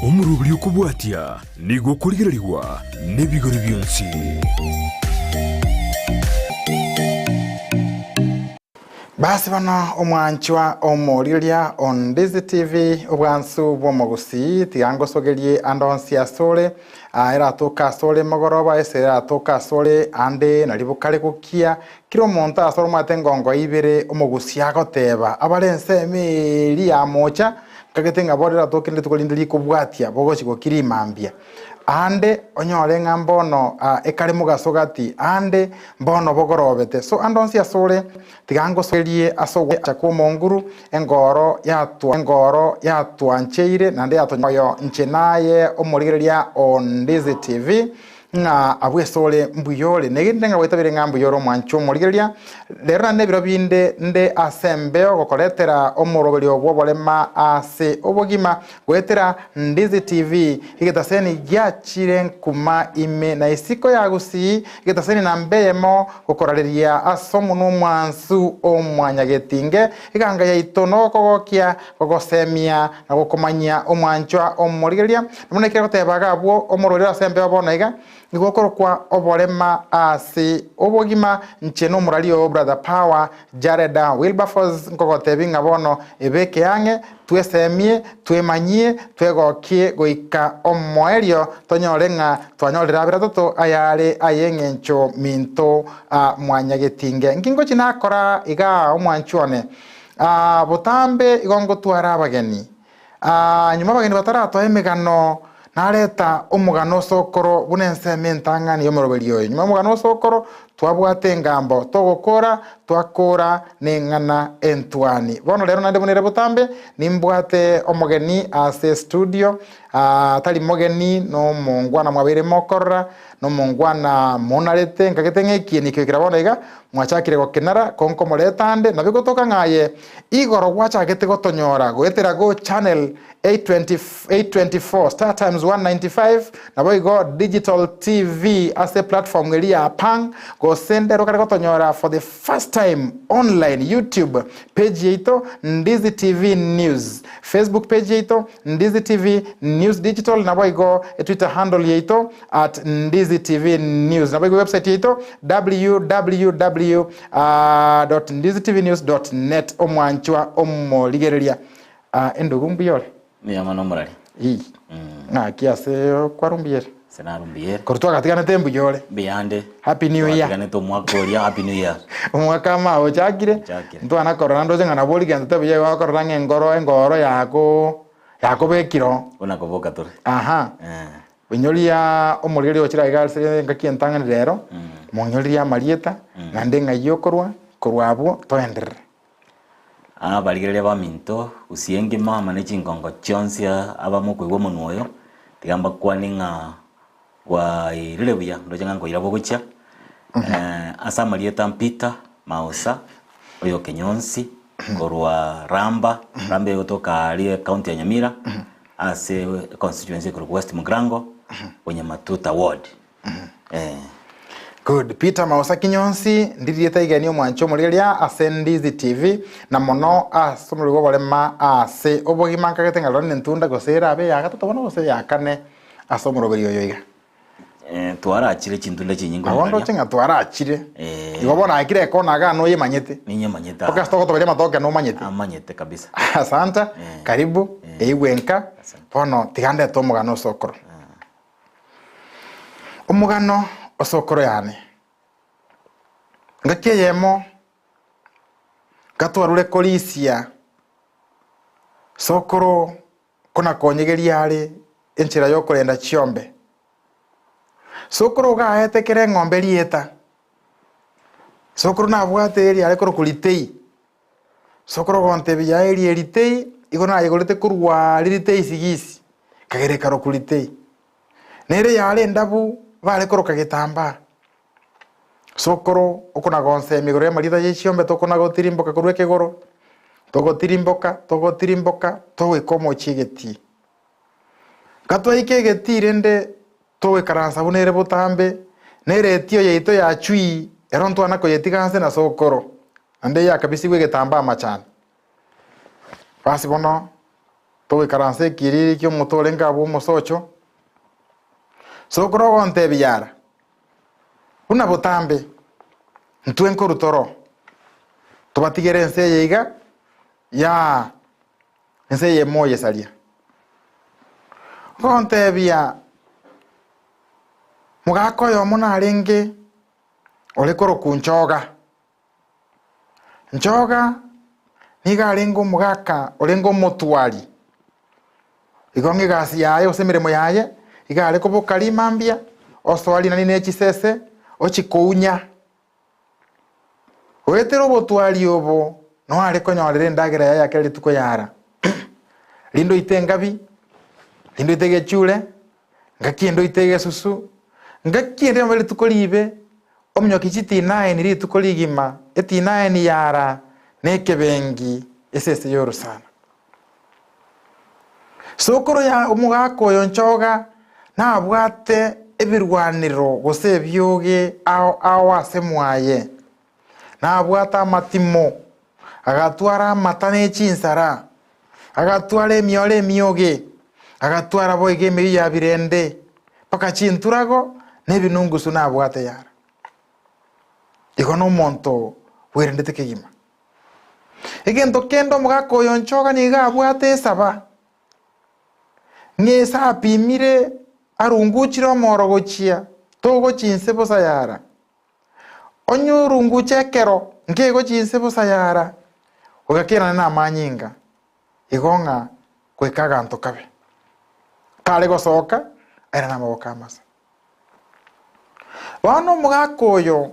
Omoroberi okobwatia nigo okorigererigwa nebigori bionsi. Basi bono omwanchwa omorigereria o Ndizi TV obwansu bw'omogusii tiga ngosogerie ande onsi asore aa eratoke asore mogoroba ase eratoke asore ande nari bokare gokia kera omonto asore omwate engongo ibere omogusii agoteba abare ensemo eria ya mocha Nkagete ng'a bono eratoke rituko rinde rikobwatia bogochia gokira imambia. Aande onyore ng'a mbono ekare mogaso gati, aande mbono bogorobete. So ande onsi asore, tiga ngosoerie ase ogwancha kw'Omonguru, engoro yatwa engoro yatwancheire naende yatonya oyo inche naye omorigereria o Ndizi TV. Ng'a abwo esore mbuya ore, negenire ng'a gwetabire ng'a mbuya ore omwancha omorigereria. Rero naende ebiro binde nde ase embeo gokoretera omoroberio bw'oborema ase obogima goetera Ndizi TV, egetaseni giachire nkuma ime na isiko ya Gusii, egetaseni namba eyemo gokorareria ase omonwa omwansu o Mwanyagetinge, eganga yaito nogokogokia, gogosemia na gokomanyia omwanchwa omorigereria. Na buna ekere goteba iga abwo omorwaire ase embeo bono iga, nigo okorokwa oborema ase obogima. Inche nomorari oo Brother Power Jared Wilberforce nkogotebi ng'a bono ebeke ang'e, twesemie, twemanyie, twegokie goika omoerio tonyore ng'a twanyorire abere atato ayare ay'eng'encho minto a mwanyagetinge. Nki ngochi nakora igaa omwanchwa one? Botambe igo ngotwara abageni. Nyuma abageni bataratoa emegano, nareta omogano osokoro buna ensemo entang'ani y'omoroberio oyo. Nyuma y'omogano osokoro, twabwata engambo, togokora, twakora neng'ana entwani. Bono rero naende buna ere botambe, nimbwate omogeni ase estudio, tari mogeni, nomongwana mwabeire mokorora, nomongwana monarete, nkagete ng'a ekieni ekio kera bono iga, mwachakire gokenara, ko nkomoreta ande, nabo egotoka ng'a aye Igoro gwachagete gotonyora goetera go channel 824, Star Times 195, naboigo Digital TV ase platform eria ya Pang, gose ndero kare gotonyora for the first time online YouTube page yaito Ndizi TV News, Facebook page yaito Ndizi TV News Digital, naboigo Twitter handle yaito at Ndizi TV News, naboigo website yaito www www.ndizitvnews.net Omwanchwa omorigereria endugu mbuya ore? Mbuya mono omorari. Ii. Ng'aki ase okwarumbiyere? Ase narumbiyere. Korwa twagatiganete mbuya ore? Mbuya ande. Happy new year. Twatiganete omwaka oria happy new year. Omwaka ama ochakire. Ochakire. Ntwana korora ndoche ng'a nabo origentete buya igo okorora ng'a engoro engoro yako yakobekire oo. Buna koboka tore. Aha. Eh. Inyoria omorigereria ochire aiga ase engaki entang'ani rero, monyorerie amarieta, naende ng'ai okorwa, korwa abwo toenderere. Abarigereria baminto, gusii engima amo ne chingongo chionsi abamokoigwa omonwa oyo, tiga mbakwane ng'a bwairire buya, ndoche ng'a nkoira bogochia. Ase amarieta Peter Mausa, oyo Kenyonsi, korwa Ramba, Ramba egotoka aria ecounty ya Nyamira, Ase econstituency ekorokwa West Mugirango, Onyamatuta ward. Eh. Good. Peter Mausa Kinyonsi, ndiriete igeni omwanche omorigereria ase Ndizi TV, na mono ase omorero bw'oborema ase obogima nkagete ng'a rero nentunda gose erabe eya gatato bono gose eya kane ase omoroberi oyo iga. Eh, twarachire chintunda chinyinge Nabo omoraria. ndoche ng'a twarachire. Eh. Igo bono aye kera ekona igaa noyemanyete. Ninyemanyete Mpaka ase togotoberia amatoke nomanyete. Amanyete kabisa. Asante, Eh. karibu, Eh. eigwe nka. Asante. Bono tiga ndete omogano ase okoro. Omogano ase okoro yane. Ngaki eyemo, gatwarure korisia sokoro Konakonyegeria are enchera y'okorenda chiombe. Sokoro ogaete kera eng'ombe rieta. Sokoro nabwate eeri are korokwa Ritei. Sokoro ogontebia yaye eeri Ritei igo nayegorete korwa aria Ritei Sigisi, ekagera ekarokwa Ritei. Nere yare endabu bare koroka getambaa. Sokoro okonagonsemia igoro y'amarieta ye chiombe tokonagotirimboka korwa ekegoro, togotirimboka, togotirimboka, togoika omochie egetii. Gatwaika egetii rende togoikaransa buna ere botambe, na eretio yaito ya chui ero ntwana koyetiga nse na sokoro, naende eyakabisigwe egetambaa amachani. Basi bono. Togoikaransa ekiriri ki'omote orenge abwo omosocho. Sokoro ogontebia yara, buna botambe, ntwe nkorwa toro, tobatigere ense eye iga, yaa, ense eye moyesaria. Ogontebia, mogaka oyomo narenge ore korokwa Nchoga. Nchoga nigo arenge omogaka orenge omotwari, igo ng'a egasi yaye gose emeremo yaye, iga are koboka rimambia, osoa rinani ne chisese, ochikounya. Goetera obotwari obo, noo are konyorera endagera yaye ya kera rituko yara. Rinde oite engabi, rinde oite egechure, ngaki ende oite egesusu, ngaki ende nabo rituko ribe, Ominyoki chitinaeni rituko rigima, etinaeni yara nekebengi esese y'orosana. Sokoro ya omogaka oyo Nchoga nabwate ebirwanero gose ebioge ao ao ase mwaye. Nabwate amatimo, agatwara amata ne chinsara, agatwara emioro emioge, agatwara boigo emeyio ya birende, mpaka chinturago na ebinungusu nabwate yara. Igo nomonto bwerendete kegima. Egento kende omogaka oyo Nchoga nigo abwate esaba, ng'a ase apimire arunguchire omoro gochia, togochia inse bosa yara. Onye orunguche ekero nkegochia inse bosa yara, ogakerana namanyinga, igo ng'a goika aganto kabe. Kare gosoka airane amaboko amasa. Bono omogaka oyo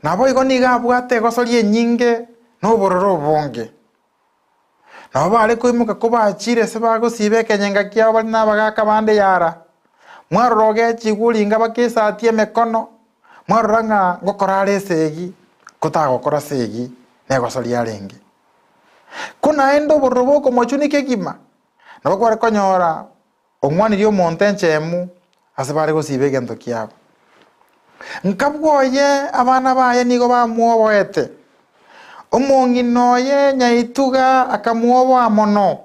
naboigo nigo abwate egosoria enyinge na obororo obonge. Nabo bare koimoka kobachire ase bagosiba ekenyenga kiabo bare nabagaaka bande yara. Mwarora ogechigwa oringa baka esati emekono, mwarora ng'a ngokora are esegi, ko tagokora segi, negosoria arenge. Ko naende obororo bokomochuni kegima, nabo kware konyora ong'wanirie omonto enchemu ase bare gosiba egento kiabo. Nkabwoye abana baye nigo bamwoboete, omong'ina oye nyaituga akamwoboa mono,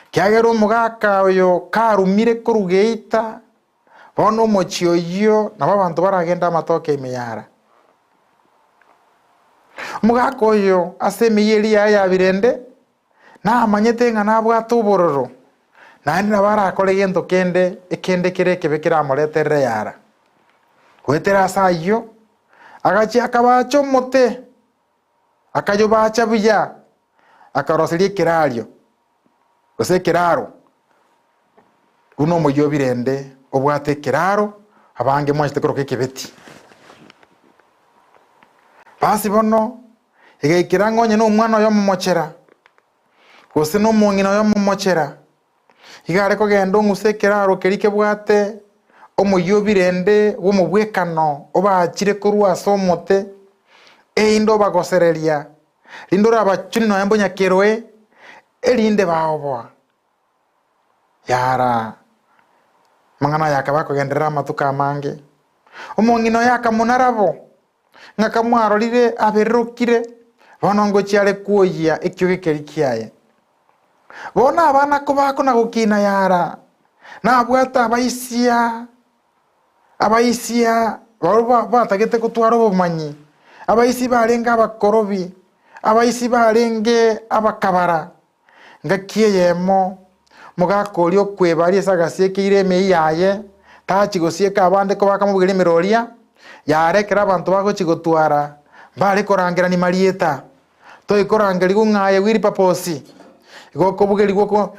ekiagera omogaka oyo karumire korwa geita, bono omochie oyio nabo abanto baragende amatoke ime yara. Omogaka oyo ase emeyio eria yaye ya birende, Namanyete ng'a nabwate obororo, naende nabo arakore gento kende ekende kere ekebe keramoreterere yara. Goetera ase ayio, agachia akabaacha omote, akayobaacha buya, akaroseria ekerario, gose ekeraro, buna omoyio o birende obwate ekeraro, abange mwanchete koroka ekebeti. Basi bono, Egaikera ng'a onye nomwana oye omomochera, gose nomong'ina oye omomochera, iga are kogenda ong'use ekeraro keria kebwate omoyio o birende bw'omobwekano obaachire korwa ase omote, erinde obagosereria, rinde orabachune nonya mbonyakeroe, erinde baoboa. Yara! Amang'ana aya akaba akogenderera amatuko amange. Omong'ina oye akamonara bo, ng'a kamwarorire abererokire, bono ngochia are kwoyia ekioge keria kiaye. Bono abana kobakona gokina yara, nabwate abaisia, abaisia barabwo batagete gotwara obomanyi, abaisia barenge abakorobi, abaisia barenge abakabara, Ngaki eyemo, mogaka oria okweba ase agasiekeire emeyio yaye, tachi gosieka abande kobakamobugeria emeroria, yare ekero abanto bagochia gotwara, mbare korangerania marieta. Toikorangerigwa ng'a aye Wilberforce, igo okobugerigwa oko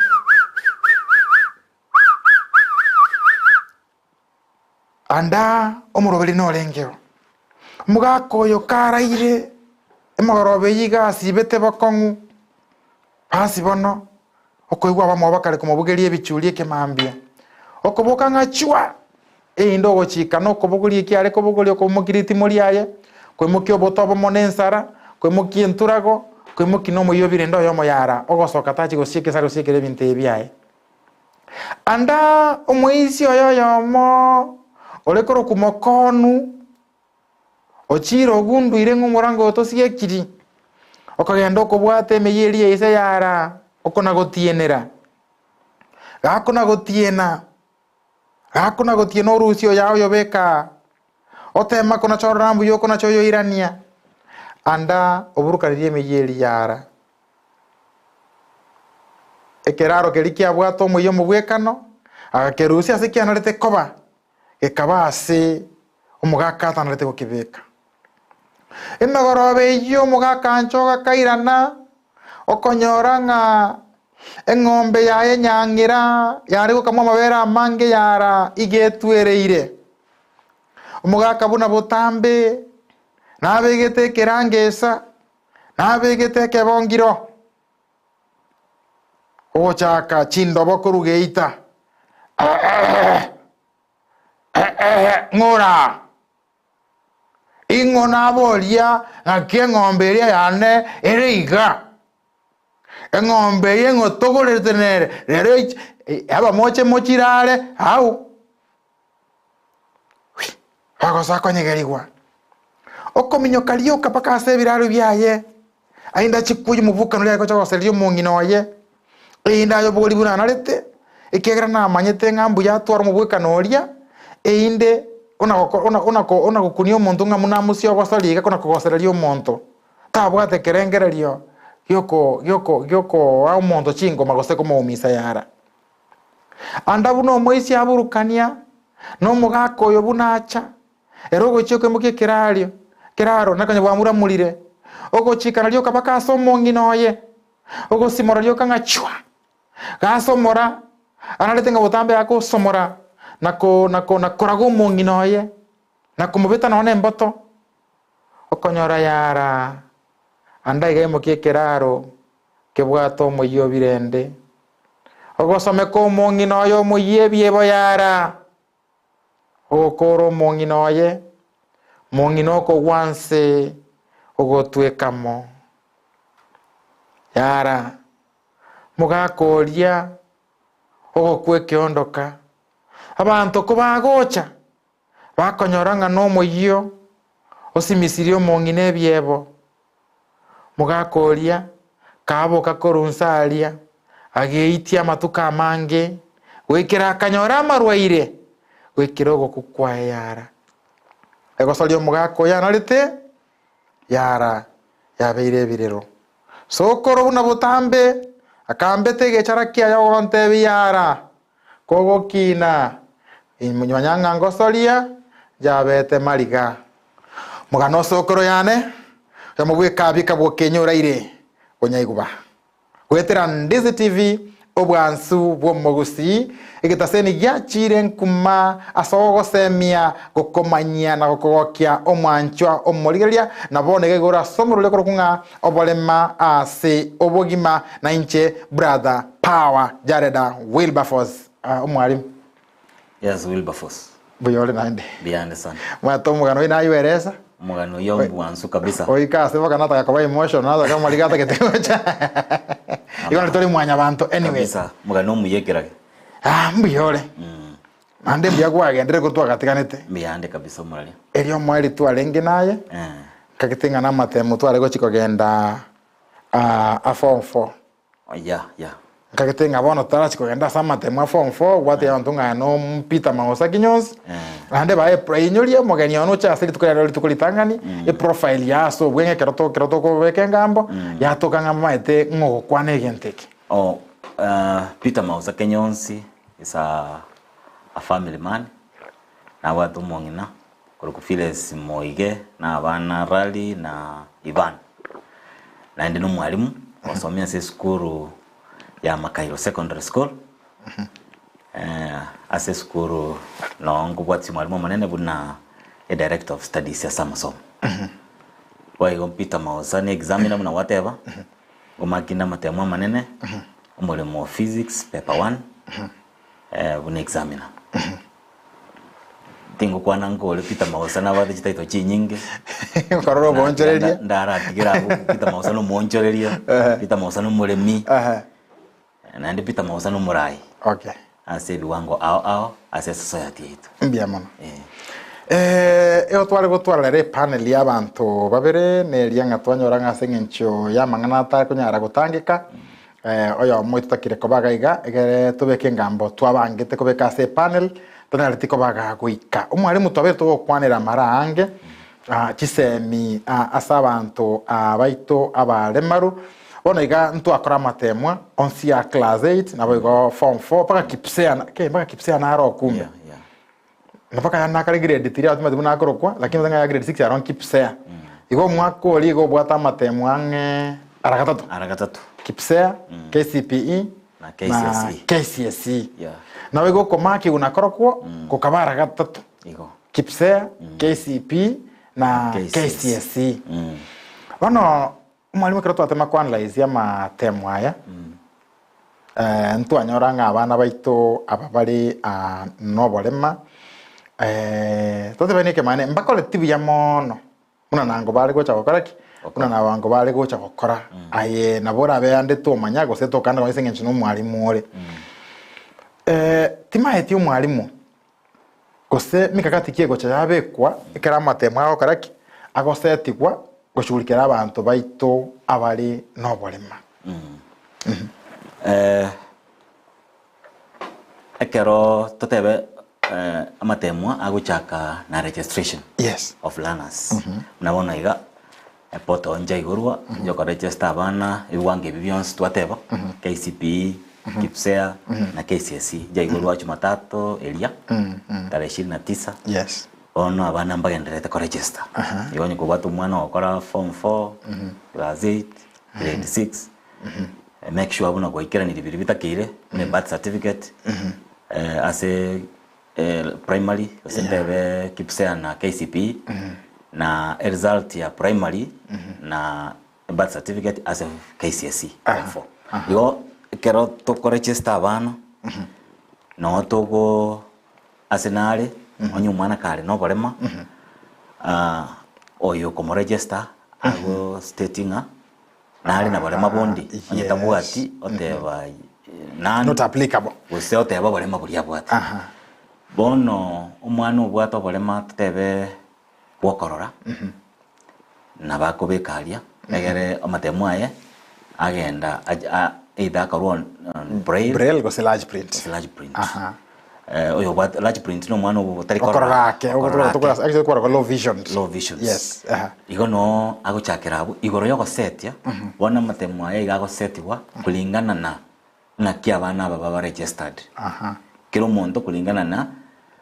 Anda omoroberi norengeo. Omogaka oyo karaire emegoroba eyio iga asibete bokong'u, basi bono okoigwa abamwabo bakare komobugeria ebichuri ekemambia, okoboka ng'a chwa! Erinde ogochika na okobogoria eki are kobogoria okoimokia ritimo riaye, koimokia oboto obomo na ensara, koimokia enturago, koimokia na omoyio o birende oyomo yara, ogosoka tachi gosieka ase agosiekera ebinto ebi biaye. Anda omoisia oye oyomo ore korokwa Mokonu, ochiire ogunduire ng'a omorango oyo tosiekiri, okogenda okobwata emeyio eria ya ise yara, okona-gotienera. Gakona gotiena, gakona gotiena orusia oyo oyobeka aa, otema konacha orora mbuya okonacha oyoirania, anda oburukanirie emeyio eria yara. Ekeraro keria kiabwate omoyio omobwekano, agakerusia ase kianarete koba, gekaba ase omogaka atanarete gokebeka. Emegoroba eyio omogaka anchoga akairana, okonyora ng'a eng'ombe yaye nyang'ira yare gokamwa amabere amange yara iga etwereire. Omogaka buna botambe nabegete ekerangesa, nabegete ekebongiro, ogochaka chindobo korwa geita, Eeh! Eeh! Ng'ora! Ing'o naboria ng'aki eng'ombe eria yane ere iga? Eng'ombe eye ng'otogorete nere, rero abamoche mochirare au. Bagosoa konyegerigwa. Okominyoka rioka mpaka ase ebiraro biaye, ainde achie koyia omobokano oria agocha gosereria omong'ina oye, erinde ayobori buna anarete, ekiagera namanyete ng'a mbuya atware omobwekano oria, erinde ona goko ona ona ko ona gokunia omonto ng'a buna amosie ogosoria iga kona kogosereria omonto, tabwate ekerengererio gioko gioko giokoa omonto chingoma gose komoumisa yara. Anda buna omoisia aburukania, na omogaka oyo buna acha, Ere ogochia okoimokia ekerario, ekeraro, na konya bwamuramurire, ogochikana rioka mpaka ase omong'ina oye, ogosimora rioka ng'a chwa! Gasomora, anarete ng'a botambe agosomora, na ko na ko na koraga omong'ina oye, na komobeta nonya na emboto, okonyora yara, ande aiga aimokie ekeraro kebwate omoyio o birende, ogosomeka omong'ina oye omoyio ebiebo yara. Ogokoora omong'ina oye, mong'ina okogwa nse ogotweka mo. Yara, mogaka oria ogokwa ekeondoka, abanto kobagocha, bakonyora ng'a nomoyio osimisirie omong'ina ebiebo. Mogaka oria kaboka korwa inse aria, ageitia amatuko amange, goikera akanyora amarwaire, goikera ogokwa kwaye yara. Egosoria omogaka oyo anarete, yara yabeire ebirero. Sokoro buna botambe, akambete egechara kiaye ogontebia yara, kogokina, manya ng'a ngosoria yabete mariga. Mogano osokoro yane, oyomo bw'ekabi kabwokenye oraire onyaiguba. Goetera Ndizi TV, obwansu bw'omogusii, egetaseni giachire nkuma ase ogosemia, gokomanyia na gokogokia omwanchwa omorigereria, na bono iga igoro ase omorweri okorokwa ng'a oborema ase obogima, na inche Brother Power Jareda Wilberforce, omwalimu. Yes, Wilberforce. Mbuya ore naende. Mbuyande sana. Mwate omogano oino aywo eresa. Omogano oyio mbwansu kabisa. Oika ase boka nataka koba emotional nataka amariga atagete gocha. Igo nari tore mwanyabanto anyway. Kabisa, omogano omuya ekerage. Ah, mbuya ore. Naende mbuya kwagendire korwa twagatiganete. Mbuyande kabisa omoraria. Erio omoerio twarenge naye, Eh. nkagete ng'a namatemo tware gochi kogenda ah, a form four. Yeah, yeah. Nkagete ng'a bono totarachi kogenda ase amatemo a form four, obwate abanto ng'a no Peter Magosa Kinyonsi, naende bae epro inyorie omogeni one oche ase rituko riaye rituko ritang'ani, eprofile yaye ase obweng'e ekero to ekero tokobeka engambo, yatoka ng'a mbamaete ng'a ogokwana egento eke. Oh, Peter Magosa Kinyonsi is a, a family man, nabwate omong'ina korokwa Phyllis Moige na abana Rally na Ivan. Naende nomwalimu osomia ase esukuru ya Makairo Secondary School, ase esukuru noo nkobwatia omwalimu omonene buna edirector of studies ase amasomo. Boigo Peter Maosa ne examiner buna gwateba, ngomakinde amatemo amanene, omoremo o physics paper one, buna examiner. Tingokwana nkore Peter Maosa nabwate chititle chinyinge. Okorora oboonchoreria. Ndaratigere abwo Peter Maosa na omoonchoreria, Peter Maosa na omoremi, Ehe. naende Peter Maosa na omorai Okay. ase ebiwango ao ao ase esociety yaito. Mbuya mono. Eh. Eh, igo tware gotwara rero epanel ya abanto babere, na eria ng'a twanyora ng'a ase eng'encho ya amang'ana atakonyara gotangeka. Oyomo oito takire koba iga iga, egere tobeke engambo twabangete kobeka ase epanel, tonyareti koba iga goika. Omwalimu twabeire togokwanera amara aange, chisemi ase abanto baito abaremaru, bono iga ntwakora amatemwa onsi ya class eight, naboigo form four, mpaka Kipsea, mpaka Kipsea naro okumbe. Yeah, yeah. Mpaka yaani nakare grade three atimanyeti buna akorokwa, lakini ng'a ya grade six aro Kipsea. Igo omwaka oria igo obwate amatemo ang'e ara gatato. Ara gatato. Kipsea, KCPE, Na na KCSE. KCSE. Yeah. Nabo igo okomakigwa nakorokwo gokaba ara gatato. Igo. Kipsea, KCPE na KCSE. KCSE. Bono Omwalimu ekero twatema koanalyse amatemo aya, ntwanyora ng'a abana baito aba bare noborema, totebani ekemaene mbakoreti buya mono buna nango bare gocha gokora ki? Buna nabango bare gocha gokora. Aye nabo orabe ande tomanya gose tokanda ase eng'encho na omwalimu ore. Timaeti omwalimu Gose mikakati ki egocha yabekwa ekero amatemo agokora ki? Agosetigwa goshughulikera abanto baito abare noborema. Ekero totebe amatemwa agochaka na registration Yes. of learners buna bono iga eportal nchaigorwa yokoregister abana ebiwango ebi bionsi twateba KCPE, KPSEA na KCSE nchaigorwa jumatatu eria tarehe ishirini na tisa Yes. bono abana mbagendererete koregister igo onye kobwate omwana ogokora form four, class eight, grade six make sure buna gwaikeranirie biria bitakeire buna ebirth certificate ase primary gose ntebe KPSEA na KCPE na eresult ya primary na birth certificate ase KCSE form four. Igo ekero tokoregister abana noo togo ase nare onye omwana kare na oborema oyo okomoregister ago state ng'a nare na borema bondi onye tabwati oteba none Not applicable. gose oteba oborema boria abwate. Aha. Bono omwana obwate oborema totebe bwokorora nabo akobeka aria egere amatemo aye agenda aj- a- either akarwa on on braille Braille gose large print. gose large print. Aha. Oyo obwate large print na omwana otari Okorora ake, okorora ake. actually tokora low vision. Low visions. Yes. Aha. Igo noo agochakera abwo igoro yogosetia bono amatemo aya iga agosetigwa kulingana na ng'aki abana aba baba registered. Aha. Kera omonto kulingana na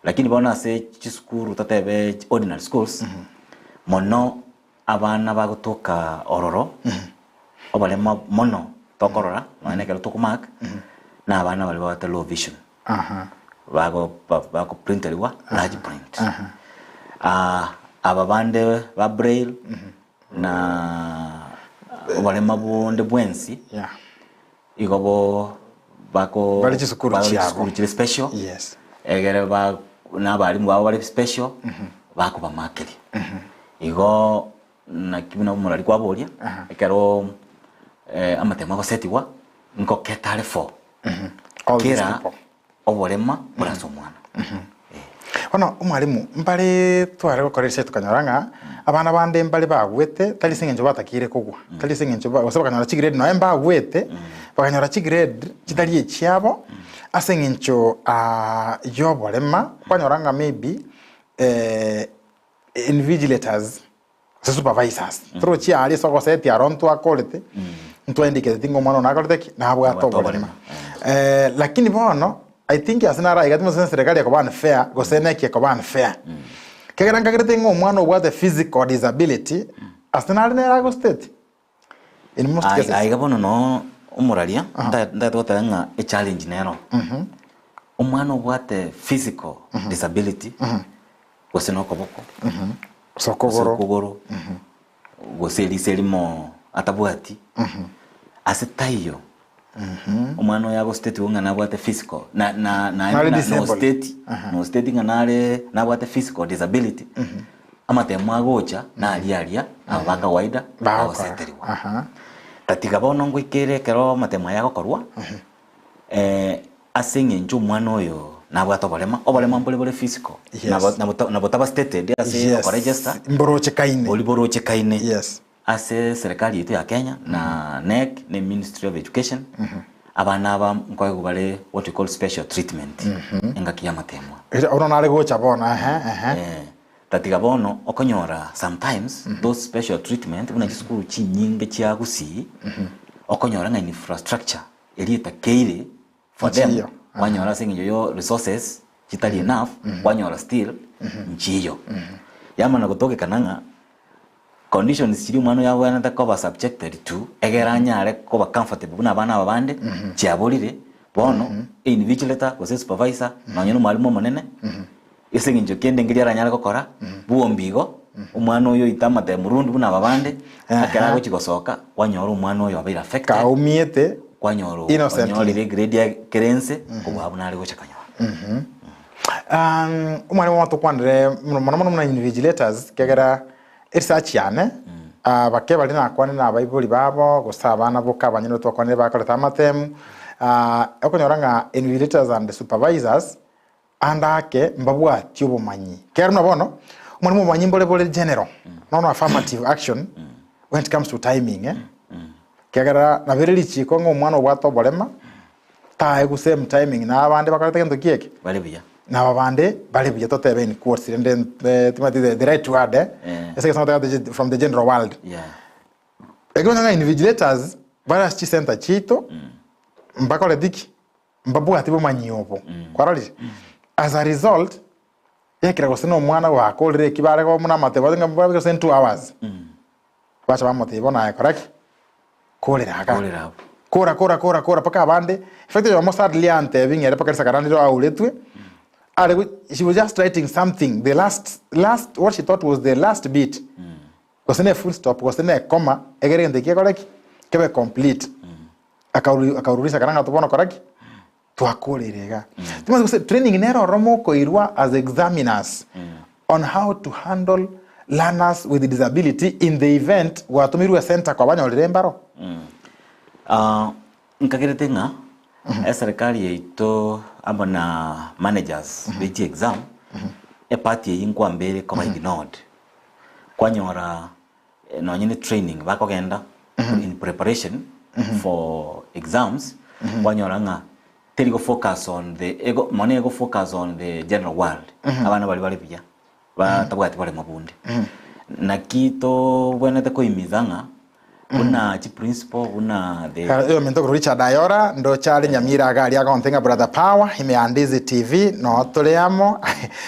lakini bono ase chisukuru totebe ordinary schools mono Abana bagotoka ororo, oboremo mono tokorora nonya na ekero tokomark, na abana baria babwate low vision, bago ba- bakoprinterigwa large print. Aba bande ba braille na oborema bonde bwensi, Yeah. igo bo bako Bare chisukuru bare chiabo. chisukuru chire special Yes. egere ba na abarimu babo bare special bakobamakeria igo naki buna omorari kwaboria ekero amatemo agosetigwa nkoketa are for All these kera people. oborema bore ase omwana. Bono omwalimu, mbare tware gokora research tokanyora ng'a abana bande mbare bagwete tari ase eng'encho batakeire kogwa, tari ase eng'encho ba gose bakanyora chigrade nonya mbagwete, bakanyora chigrade chitari echiabo ase eng'encho yoborema, kwanyora ng'a maybe invigilators Gose supervisors torochie aria ase ogosetia aro ntwakorete ntwaindikete ng'a omwana one nakorete ki? Nabwate Nabwate oborema. oborema. Lakini bono I think ase naro aiga timosese eserekari ekoba unfair gose neki ekoba unfair. Ekiagera nkagerete ng'a omwana obwate physical disability ase nare nere agostate in most Ai- cases. Aiga bono noo omoraria nta- ntagete goteba ng'a echallenge nero. Omwana obwate physical disability gose na okoboko Gose gose okogoro. okogoro gose eriso erimo atabwati ase taiyo omwana oyo agositetiwa ng'a nabwate physical na na Nare naende na disabled. nosteti nosteti ng'a nare nabwate physical disability amatemo agocha naria aria aba ba kawaida Bagokora. agoseteriwa Aha. tatiga bono ngoikere ekero amatemo aya agokorwa Ase eng'encho omwana oyo nabwate oborema, oborema mbore bore physical, Yes. nabo nabo nabo taba stated ase Yes. okoregister, Mborochekaine. boria borochekaine Yes. Ase serikali yaito ya Kenya na KNEC ne Ministry of Education, abana aba nkoegwa bare what we call special treatment engaki y'amatemwa. Bono nare gocha bono ehe ehe. Eh, tatiga bono okonyora sometimes those special treatment buna chisukuru chinyinge chia Gusii, okonyora ng'a infrastructure eria etakeire for them, Nchiyo. kwanyora ase eng'encho yo resources chitari enough, kwanyora still nchiyo. Yamana gotokekana ng'a Conditions chiria omwana oyo abwenerete koba subjected to egere anyare koba comfortable buna abana aba bande chiaborire, bono einvigilator gose supervisor nonye na omwalimu omonene ase eng'encho kende nkeria aranyare gokora bwombi igo omwana oyo oite amatemu rundi buna aba bande ekero agochi gosoka kwanyora omwana oyo obeire affected Kaumiete kwanyora innocently. onyorire egrade ya kere ense kobua buna are gocha konyora. Omwalimu omo tokwanire mono mono buna invigilators ekiagera eresearch yane bake baria nakwanire na abaibori babo gose abana boka abanyene twakwanire bakorete amatemu okonyora ng'a invigilators and supervisors ande ake mbabwati obomanyi. Ekiagera buna bono omwalimu obomanyi mbore bore general nono affirmative action when it comes to timing eh, ekiagera nabo ere richiko ng'a omwana obwate oborema Taegwe same timing na abande bakorete gento ki eke? Bare buya. Na aba bande bare buya totebe in quotes rende eh, timanyeti the, the right word eh. Eh. Ase egesongo totebe from the general world. Yeah. Ekero ng'a invigilators bare ase chisenta chiaito mbakoreti ki? Mbabwati bomanyi obo. Kwarorire? As a result, ekero gose na omwana gwakorire eki bare buna amatebo ng'a gose in 2 hours. Bacha bamotebia, Bono aye kora ki? Korera aka. Korera abwo. Kora, kora, kora, kora, mpaka abande, in fact oyomo sadly antebi ng'a ere mpaka risakara rire auretwe, are go she was just writing something, the last, last, what she thought was the last bit, gose ne full stop, gose ne comma, egere egento eki gekore ki? Kebe complete. Akauru akaurwa risakara ng'a bono kora ki? Twakoreire iga. Timanyeti gose training nere ororo mokoirwa as examiners on how to handle learners with disability in the event gwatomirwe centre kwabanyorire embaro? Ah, nkagerete ng'a eserikari yaito amo na managers be chiexam, epart eyio nkwambere koba ignored. Kwanyora nonye ne training bakogenda in preparation for exams, kwanyora ng'a teri go focus on the ego mono ego focus on the general world, abana baria bare buya, batabwati boremo bonde. Naki tobwenerete koimiza ng'a buna chiprinciple buna the Oyominto korwa Richard Ayora, ndoche are Nyamira iga aria agonte ng'a Brother Power, ime ya Ndizi TV, noo tore amo.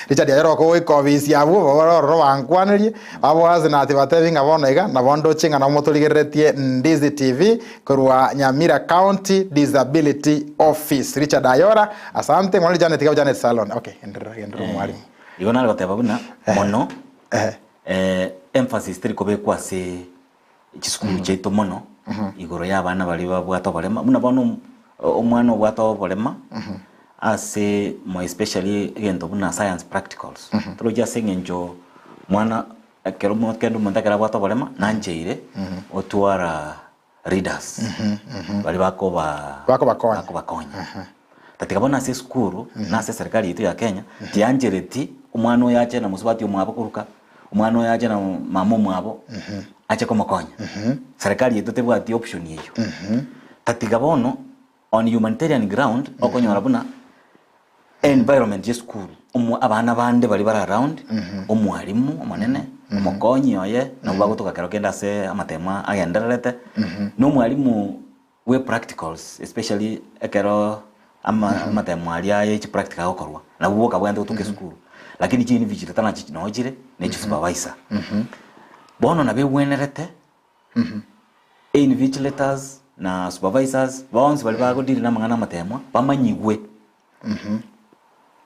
Richard Ayora okogoika obisi abwo, babore ororo bankwanerie, baboase na tibatebi ng'a bono iga, nabo ndoche ng'a nabo motorigereretie Ndizi TV korwa Nyamira County Disability Office. Richard Ayora, asante. Ng'orori Janet iga Janet Salon. Okay, genderera, genderera omwalimu. Igo nare goteba buna mono emphasis teri kobekwa ase chisukuru chiaito mono igoro y'abana baria babwate oborema, buna bono omwana obwate oborema ase more especially egento buna science practicals, torochi ase eng'encho mwana ekero kende omonto ekero abwate oborema nancheire otwara readers baria bakoba Bakobakonya. bakobakonya. Tatiga bono ase esukuru na ase eserikari yaito ya Kenya tianchereti omwana oyo ache na mosubati omwabo koruka, omwana oyo ache na mama omwabo ache komokonya. Serikari yaito tebwati option eyio. Tatiga bono on humanitarian ground okonyora buna environment ya esukuru omo abana bande baria bare around, omwalimu omonene, omokonyi oye nabwo bagotoka kero kende ase amatemo agendererete, na omwalimu bwe practicals especially ekero ama amatemo aria ye chipractical agokorwa, nabwo boka bwagenda gotoka esukuru, lakini chiinvigilator nachi noo chire na echisupervisor. Bono nabo egwenerete einvigilators na supervisors bonsi baria bagodeal na amang'ana amatemwa bamanyigwe.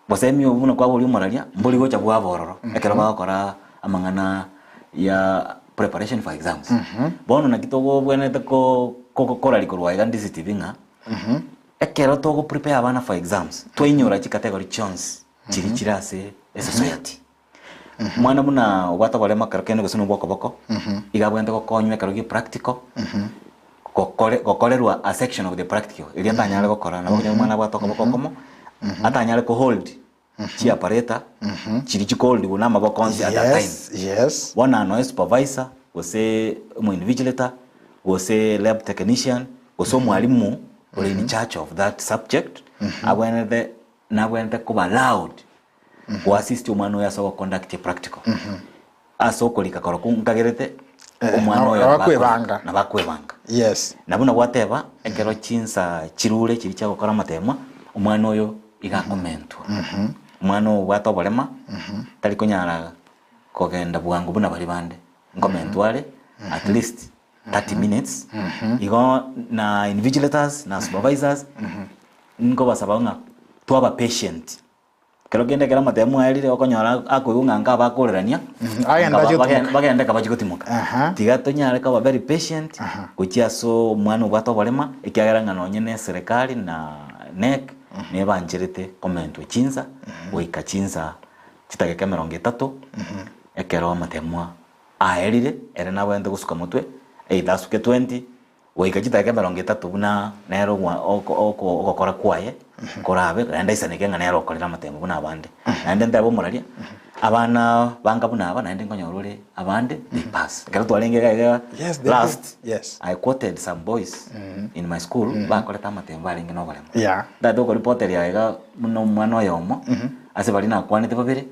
Gose emiyo buna kwaboria omoraria, mbori gocha bwaba ororo ekero bagokora amang'ana ya preparation for exams. Bono naki togobwenerete ko ko korari korwa iga ndisitive ng'a, ekero togo prepare abana for exams, twainyora chicategory chionsi chiria chire ase esociety. Omwana buna obwate oboremo ekero kende gose na obwokoboko, iga abwenerete gokonywa ekero gie practical, gokore gokorerwa a section of the practical eria atanyare gokora. Nabo okonyora omwana abwate okoboko okomo, atanyare ko hold chiapareta chiria chikoholdigwa na amaboko onsi at a time. Yes, yes. Bono noe supervisor. gose omoinvigilator, gose lab technician, gose omwalimu ore in charge of that subject, abwenerete nabwenerete koba allowed goassist omwana oyo ase ogoconduct epractical. Ase okorika korokwo nkagerete omwana oyo nabo akwebanga. nabo akwebanga. Yes. Na buna gwateba, ekero chinsa chirure chiria chia gokora amatemwa, omwana oyo iga akomentwa. Omwana obwate oborema, tari konyara kogenda bwango buna baria bande, nkomentwa are at least 30 minutes, igo na invigilators na supervisors, nkobasaba ng'a twaba patient. Kero kende ekero amatemo aerire okonyora akoigwa ng'a nka abakorerania, Agende achie gotimoka. bagende ka bachie gotimoka. Aha. Tiga tonyare koba very patient, Aha. gochia ase omwana obwate oborema, ekiagera ng'a nonye na eserekari na KNEC, nebancherete komentwa chinsa, goika chinsa chidakika emerongo etato, ekero amatemwa aerire, ere nabwenerete gosuka motwe, either asuke 20, Goika chidakika emerongo etato buna nere ogokora kwaye korabe, naende aisaneke ng'a nere okorire amatemo buna abande. Naende ntebe omoraria, abana banga buna aba naende nkonyora ore abande they pass. Ekero twarenge iga iga Yes, they do. last, Yes. I quoted some boys in my school bakorete amatemo barenge na oboremo. Yeah. Ntagete gokoripoteria iga buna omwana oyomo, ase baria nakwanete babere,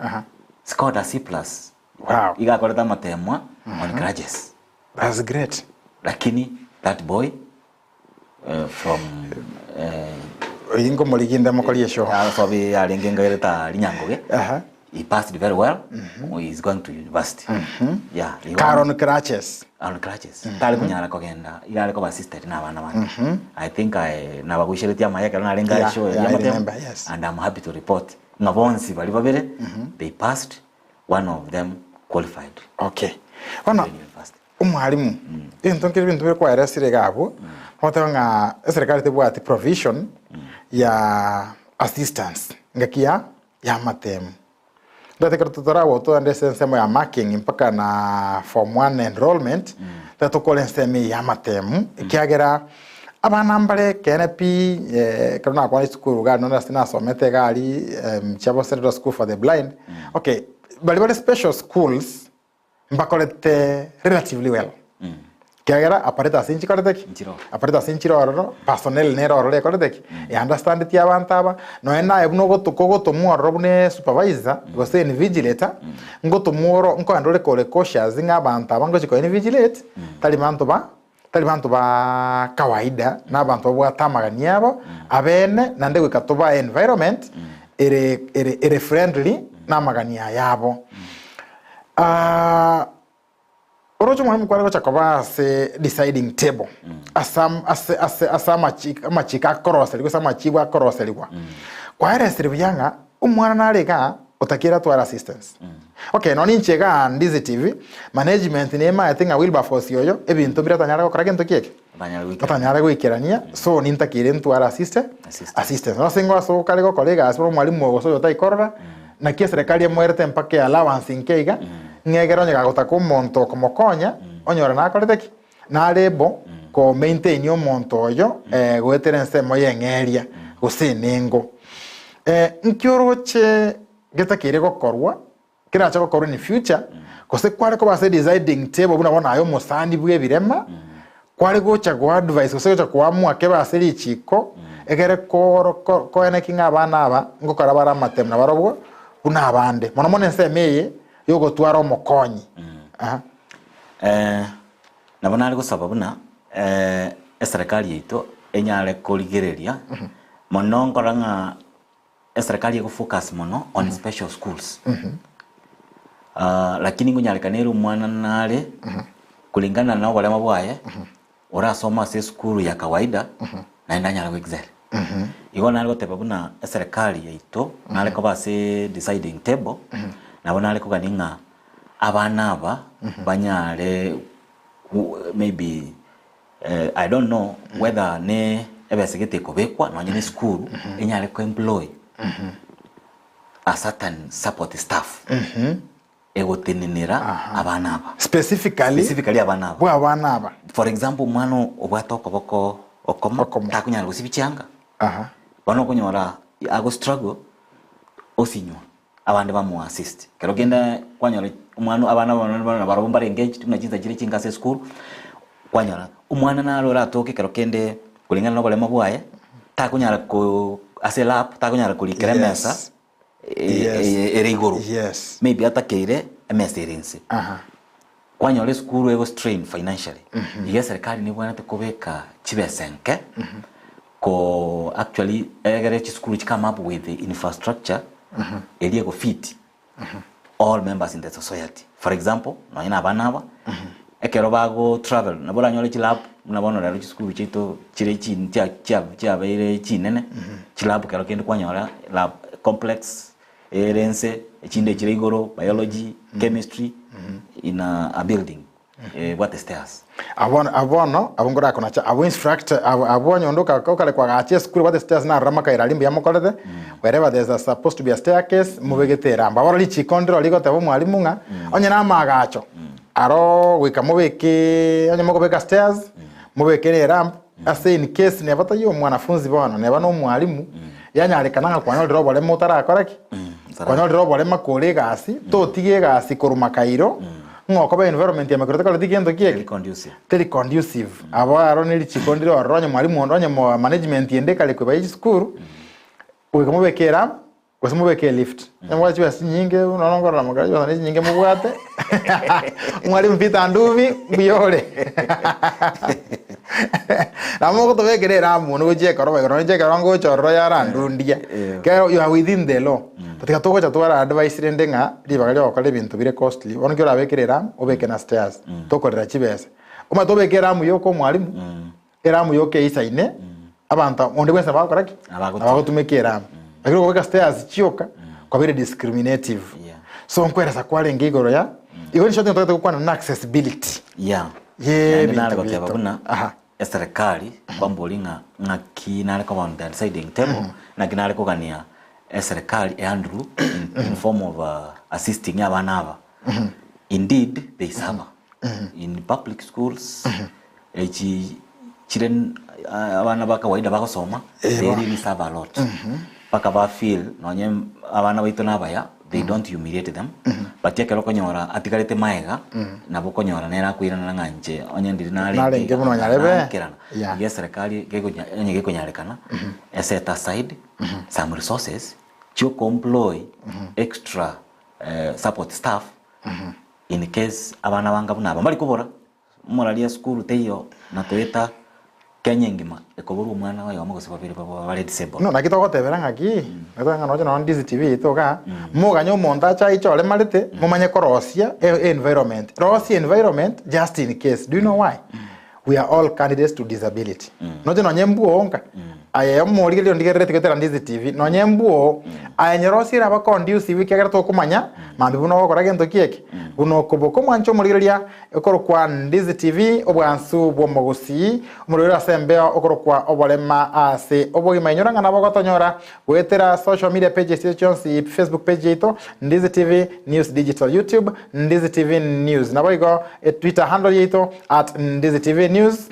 scored a C plus. Wow. Iga akorete amatemwa on grudges. That's great. Lakini that boy from Oyio nkomorigia inde mokorie eshow. Asobi arenge ngairete aa Rinyangoge. Aha. He passed very well. He is going to university. Yeah. igo- Aaron Crutches. On crutches. Tari konyara kogenda iga are koba assisted na abana bande. I think I nabagoicheretie amaya ekero narenge Yeah, show yeah, I y'amatemo. remember, yes. And I'm happy to report ng'a bonsi baria babere they passed one of them qualified Okay. Bono in university. omwalimu ebinto nkere ebinto bire kwaeresire iga abwo, ogoteba ng'a eserekari tebwati provision ya assistance ngaki ya ya amatemu. Ndate ekero totoragotwa ande ase ensemo ya marking mpaka na form one enrollment, tari tokore ensemo eye ya amatemu, ekiagera abana mbare ekeene pi ekero nakwana esukuru iga nonye ase nasomete iga aria Chiabo Central School for the Blind, okay, baria bare special schools mbakorete relatively well, ekiagera apparatus nchikorete ki? Nchire ororo. Apparatus nchire ororo, personnel nere ororo ekorete ki? Eunderstandeti abanto aba, nonye naye buna ogoto kogotomwa ororo buna esupervisor gose invigilator, ngotomwa oro nkoenda ore kore cautious ng'a abanto aba ngochi ko invigilate, tari banto ba tari banto ba kawaida, na abanto babwate amagani abo abene, naende goika tobae environment ere ere ere friendly na amagani aya abo. Oroche omwalimu kware gocha koba ase deciding table ase am- ase ase ase amachiko amachiko akoroserigwa ase amachibu akoroserigwa, kwaeresire buya ng'a omwana nare igaa otakeire atware assistance. Okay, nonye ninche igaa Ndizi TV, management nemaete ng'a Wilberforce oyo ebinto mbire atanyare gokora gento ki eke? Atanyare goikerania. Atanyare goikerania, so nintakeire ntware assiste Assistance. assistance. Ase ingo ase okare gokora egasi buna omwalimu oyo gose oyo otaikorora, naki eserekari emoerete mpaka eallowance nke iga, ng'a egere onye gagotaka omonto okomokonya, onyore nakorete ki? Nare able ko maintain omonto oyo goetera ensemo ya eng'eria gose enengo. Nki oroche getakeire gokorwa kerache gokorwa in future, gose kware koba ase deciding table buna bono aye omosani bw'ebirema, kware gocha go advise gose gocha koamua kebe ase richiko, egere koro ko koeneki ng'a abana aba ngokora bare amatemo nabarobwo buna abande. Mono mono ensemo eye ya ogotwara omokonyi. Aha. Nabo nare gosaba buna eserekari yaito enyare korigereria mono nkorora ng'a Eserekari ego focus mono on special schools lakini nkonyarekana ere omwana nare kulingana na oborema bwaye orasome ase esukuru ya kawaida naende anyare go excel. Igo nare goteba buna eserekari yaito nare koba ase deciding table nabo nare kogania ng'a abana aba banyare maybe I don't know whether ne ebesa gete ekobekwa nonye ne esukuru enyare ko employ a certain support staff egotenenera abana aba. Specifically, Specifically abana aba. bwa abana aba. For example omwana obwate okoboko okomo Okomo. takonyara gosibia chianga Aha. bono okonyora ago struggle osinywa. Abande bamoa assist. Kero kende kwanyora omwana abana bono nabarobwo mbare engaged buna chinsa chire chinke ase esukuru, kwanyora omwana naro oratoke kero kende kulingana na oboremo bwaye, takonyara ko ase elap takonyara korikera emesa Yes. Yes. ere igoro. Yes. Maybe atakeire emesa ere inse. Aha. Kwanyora esukuru ego strain financially. Iga eserikari nebwenerete kobeka chibesa enke ko actually egere chisukuru chi come up with infrastructure eria ego fit all members in the society. For example, nonye na abana aba, ekero bago travel nabo oranyore chilab buna bono rero chisukuru chiaito chire chi chia chia chiabeire chinene, chilab kero kende kwanyora lab complex ere nse, echinde chire igoro, biology, chemistry, in a building ebwate stairs. Abwo abwo bono abwo nkorakonacha abwo instructor abwo abwo onye onde oka okare kwagacha esukuru ebwate stairs narora amakairo aria mbuya mokorete, wherever there's a supposed to be a staircase mobegete erambu. Abwo richiko ndiro rigoteba omwalimu ng'a onye na amaagacho aro goika mobekeeee onye mokobeka stairs, mobeke na eramp ase in case neba taiyo omwanafunzi bono neba na omwalimu, yanyarekana ng'a kwanyorire oboremo otarakora ki? Kwanyorire oborema kore egasi, totiga egasi korwa makairo, ng'a okoba environment ya makairo tekoreti gento ki Teri eke? conducive. Teri conducive. Abo aro ne richiko ndire ororo onye mwalimu onde onye mo management ende ekare koba ye chisukuru, goika mobeke eramp, gose mobeke elift. Onye mobwate chibesa chinyinge buna bono nkorora mokare chibesa ne chinyinge mobwate, mwalimu Peter Ndubi mbuya ore. Nabo mogotobekera eramu mono gochia ekoroba igoro, nonya ekero ngocha ororo yarandundia, kero you are within the law. Tiga togocha twara advice rende ng'a ribaga ria ogokora ebinto bire costly, bono ekero orabekere eramu, obeke na stairs, tokorera chibesa. Omanyete obeke eramu yoka omwalimu, eramu yoka eisaine, abanto onde bwensi nabo bagokora ki? Abagotumeka. Abagotumeka eramu. Lakini okobeka stairs chioka, kwabeire discriminative. Yeah. So nkoeresa kwarenge igoro ya, igo in short nigo totagete gokwana na accessibility. Yeah. Ye Naende nare ebinto goteba biaito. buna Aha. eserekari kwambori ng'a ng'aki nare koba on the deciding table, naki nare kogania eserekari ehandle in, in form of assisting abana aba. Indeed they suffer in public schools, echi chire abana ba kawaida bagosoma, they really suffer a lot. Mpaka ba feel nonye abana baito nabaya, they don't humiliate them, but ekero okonyora atigarete maega, nabo okonyora nere akoiranera ng'a inche onye ndiri narenge Narenge iga, buna onyarebe. naankerana. Yeah. Iga eserekari gekonya onye gekonyarekana, eset aside some resources chiokoemploy extra support staff in case abana banga buna aba mbari kobora. Omoraria esukuru teiyo na toeta Kenya engima ekoborwa omwana oyomo gose babere babo bare disabled. No naki togotebera ng'aki, naki ng'a nonya nonya Ndizi TV yaito igaa, moganye omonto ache aiche oremarete, momanye korosia e environment. Rosia environment just in case. Do you know why? We are all candidates to disability. Noche nonye mbwo nka, aye omorigereria ondigerereti goetera Ndizi TV, nonye mbwo, aye nyerosie eraba conducive ekiagera tokomanya, mambia buna ogokora gento ki eke, buna okoboka omwanche omorigereria, Okorokwa Ndizi TV, obwansu bw'omogusii, omorwaire ase embeo okorokwa oborema ase obogima. Inyora ng'a nabo ogotonyora goetera social media pages chiaito chionsi, Facebook page yaito Ndizi TV News Digital, YouTube Ndizi TV News, naboigo Twitter handle yaito at Ndizi TV News,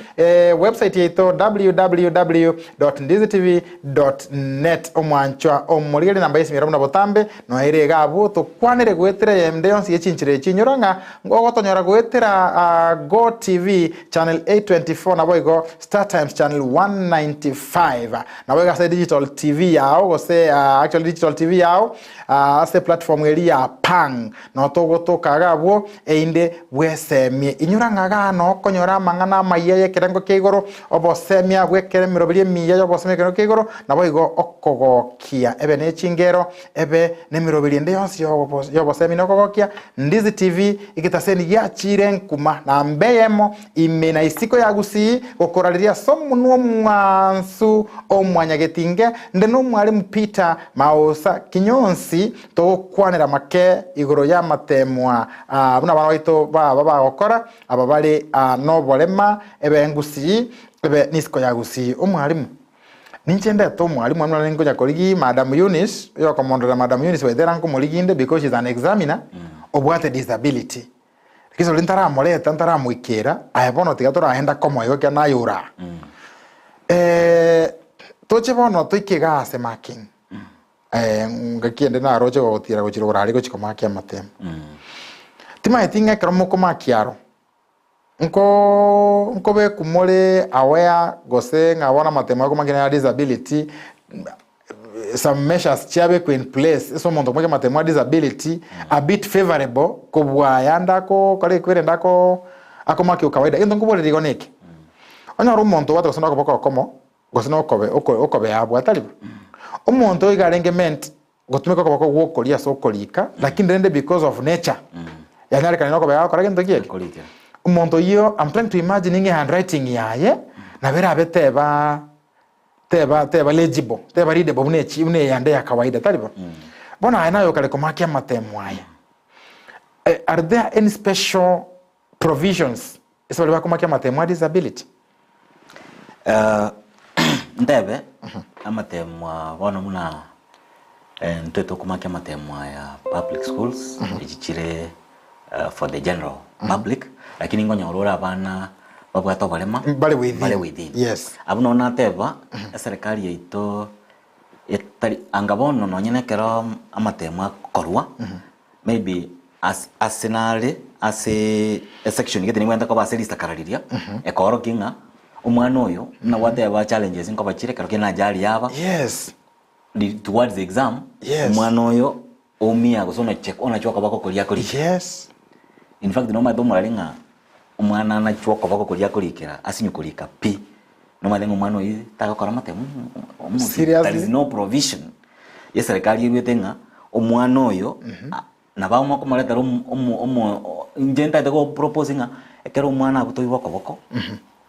website yaito www.ndizitv.net. Omwanchwa omorigereria namba y'esimi ere buna botambe noere iga abwo tokwanere goetera eyende yonsi ye chinchera echi. Inyora ng'a Ogotonyora goetera Go TV channel 824 naboigo StarTimes channel 195 naboigo ase digital TV yao gose actually digital TV yao ase platform eria ya Pang no togotoka iga abwo erinde bwesemie. Inyora ng'a igaa no okonyora amang'ana amaya y'ekerengo kia igoro, obosemia bw'ekere emeroberi emiya y'obosemia ekerengo kia igoro naboigo okogokia ebe ne chingero Ebe nemeroberi ende yonsi y'obosemi na okogokia, Ndizi TV, egetaseni giachiire nkuma na mbe eyemo ime na isiko ya Gusii gokorareria ase omonwa omwansu o Mwanyagetinge, nde nomwalimu Peter Maosa Kinyonsi togokwanera make igoro y'amatemwa buna abana baito baba bagokora aba bare noborema ebe Gusii ebe nisiko ya Gusii. Omwalimu. Ninche ndete omwalimu one nare nkonya korigia Madam Eunice, oyokomondorera Madam Eunice by the way nkomorigia inde because she's an examiner, obwate disability. Lakini riria ntaramoreta ntaramoikera, aye bono tiga toragenda komoa igo ekiagera naye ore aa. Toche bono toike igaa ase marking. Ngaki ende naroche gogotira gochia rogoro aria gochia komakia amatemo. Timaeti ng'a ekero mokomakia aro, nko nkobekwa more aware gose ng'a bono amatemo akomakia naya disability, some measures chiabekwa in place ase omonto okomakia amatemo a disability a bit favourable kobua ayande akokora ekwerende ako akomakia kawaida. Egento nkoboreria igo neke, onyore omonto obwate gose nokoboko okomo gose nokobe oko okobea abwo atari bo. Omonto oyo iga arenge meant gotumeka okoboko gwokoria ase okorika, lakini rende because of nature, yanyarekana nokobea agokora gento ki eke? Akorikera. Omonto oyio I'm trying to imagine ng'a ehandwriting yaye, nabo erabe teba teba teba legible, teba readable buna echi buna eyande ya kawaida, tari bo? Bono aye naye okare komakia amatemo aya, are there any special provisions ase baria bakomakia amatemo a disability? Ntebe amatemo aa bono buna intwe tokomakia amatemo aya public schools echi chire for the general public lakini nkonyora ore abana babwate oborema Bare within. bare within. Yes. Abwo nabo nateba eserekari yaito etari anga bono nonye na ekero amatemo akorwa Maybe as ase nare ase esection gete nibwenerete koba ase risakara riria, ekoorokia ng'a omwana oyo buna gwateba challenges nkoba chire ekero kende ajali yaba, Yes. ri towards the exam, Yes. omwana oyo oumia gose onache onachwe okoboko koria akorikera. Yes. In fact nomanyete omorari ng'a omwana anachwe okoboko koria akorikera asinywe korika pi, nomanyete ng'a omwana oyio tagokora amatemo omosie there Seriously? is no provision ya eserekari eruete ng'a omwana oyo nabo akomoretera omo omo omo inche ntagete go propose ng'a ekero omwana agotoirwe okoboko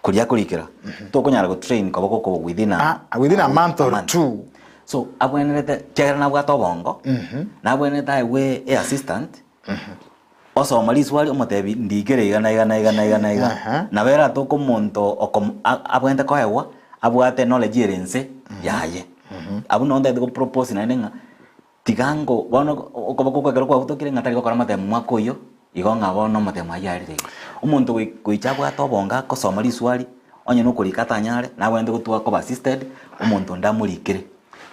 koria akorikera tokonyara go train koboko oko within a Ah, within a month or two. So abwenerete ekiagera nabwate obongo, nabwenerete aegwe e assistant. Osoma riswari omotebi ndikere iga na iga na iga na iga na iga. Aha. Nabo eratoke omonto okom a- abwenerete koegwa abwate knowledge ere nse yaye. Abwo nabo ntagete go propose naende ng'a tiga ngo bono okoboko okwo ekero kwagotokire ng'a tari gokora amatemo mwaka oyio, igo ng'a bono amatemo ayio arire iga. Omonto goi goicha abwate obongo akosoma riswari, onye na okorika atanyare, nabwenerete gotwa koba assisted, omonto onde amorikere.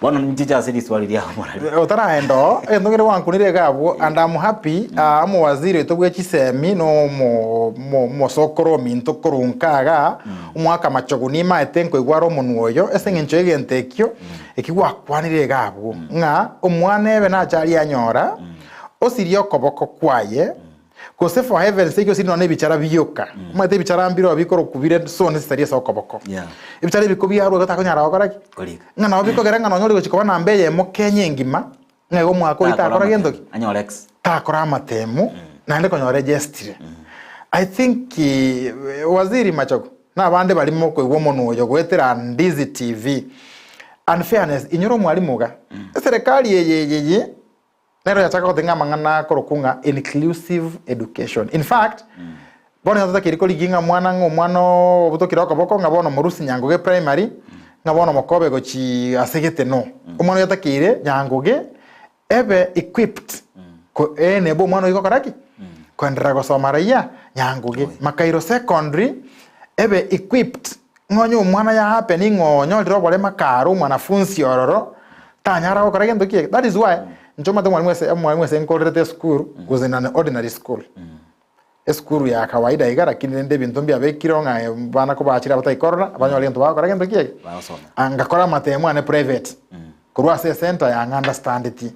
Bono ninchiche ase riswali riao morari. Otaraenda oo, egento kere gwankunire iga abwo, and I'm happy, ah, omowaziri oito bwe chisemi na omo omo omosokoro ominto korwa nka igaa, omwaka machogu nimaete nkoigwa are omonwa oyo, ase eng'encho y'egento ekio, ekio gwakwanire iga abwo, ng'a omwana ebe nache aria anyora, osirie okoboko kwaye, Gose for heaven's sake gose nonya nebichara bioka. Omanyete ebichara mbire oo bikorokwa bire so necessary ase okoboko. Yeah. Ebichara ebi kobiarwa igo takonyara gokora ki? Korika. Ng'a nabo bikogera ng'a nonya ore gochia koba namba eyemo Kenya engima, ng'a igo omwaka oyio takora gento ki? Anyore X. Takora amatemu, naende konyora egestire. I think eh, Waziri Machogu, na abande baria mokoigwa omonwa oyo goetera Ndizi TV, unfairness, inyora omwalimu iga, eserekari eye eye eye, Nero yachaka goteba ng'a amang'ana akorokwa ng'a inclusive education. In fact, bono nigo totakeire korigia ng'a omwana ng'a omwana obutokire okoboko ng'a bono morusie nyangoge primary, ng'a bono mokobe gochi ase gete no. Omwana oyo atakeire nyangoge ebe equipped ko enable omwana oyio gokora ki? Koenderera gosoma raia nyangoge. Makairo secondary ebe equipped ng'a onye omwana ya happen ng'a onyorire oborema kare omwanafunsi ororo, tanyara gokora gento ki eke. That is why inche omanyete omwalimu ase omwalimu ase nkorerete esukuru was in an ordinary school. Esukuru ya kawaida iga lakini rende ebinto mbiabekireo ng'a abana kobachire abataikorora banyore gento bagokora gento ki eke. Bagosoma. Ah, ngakora amatemo ane private korwa ase esenta ya ng'a understandeti.